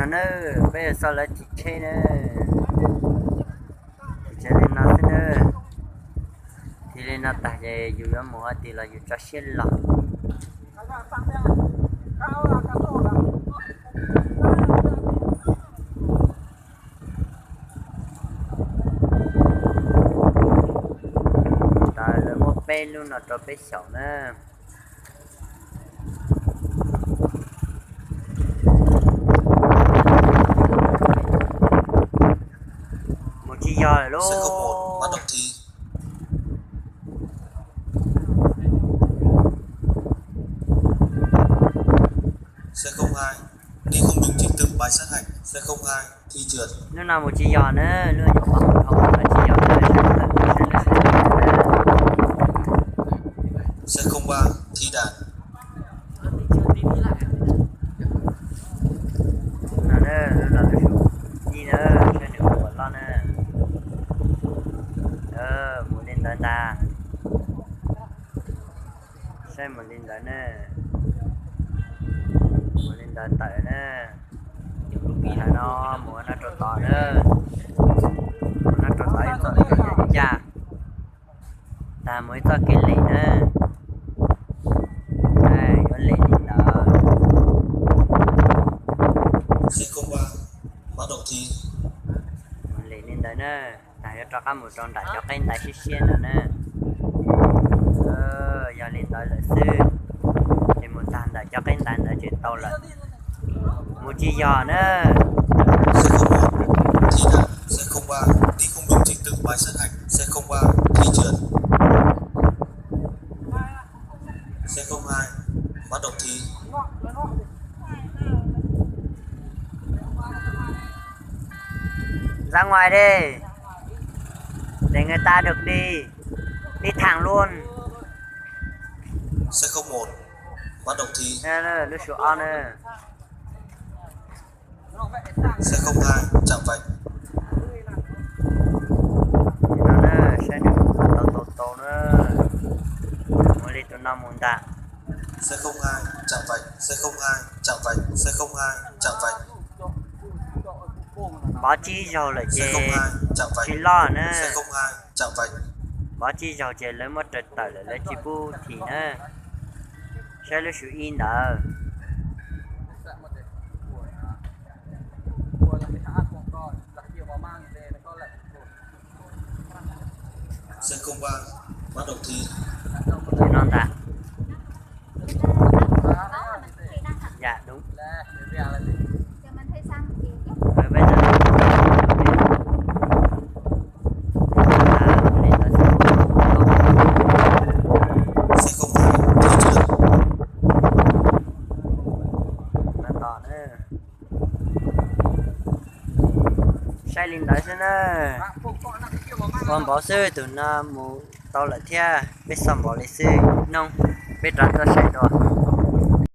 Na, peb yuav xauj lawv thim tsheb na. Thim tsheb li no xwb na. Thim li no tag ces yus yuav mus hov twg los yus tso siab los. Ntawd lawv muab peb lub no rau peb xyaum na. Mus tsis yog lawm lauj. Lub no mus tsis yog na, lub nyuam qhuav mus dhau los tsis yog na. No na, lub no lub sum ib na, saib nws ua loj na. Mus li ntawd ntag. Saib mus li ntawd na. Mus li ntawd tawm na. Tawm no mus ua no rau tod na. Mus no rau tod ib txoj kev ncaj. Tag mus ib txoj kev lem na. Yuav lem li ntawd. Lem li ntawd na. Tag yuav rov qab mus rau nram cov qeb ntaiv siab siab ntawd na. Yog li ntawd lawm xwb, ces mus tag ntawm cov qeb ntaiv ntawd ces tau lawm. Mus tsis yog na. Ra ngoài đi, để người ta được đi, đi thẳng luôn. Lub sum ob na. Saib nws mus tau tau tau na. Mus li tus no mus ntag. Npov tsib zaug lawm ces tsis loj na. Npov tsib zaug ces lawv muab raws tawm lawm, lawv tsis pub thim na. Saib lub sum ib ntawd. Li no ntag. Yam đúng. Saib li ntawd xwb na. Ua npaum xwb, tus no mus tau lawm thiab, peb xauj npaum li xwb, hnub peb rov tuaj saib dua.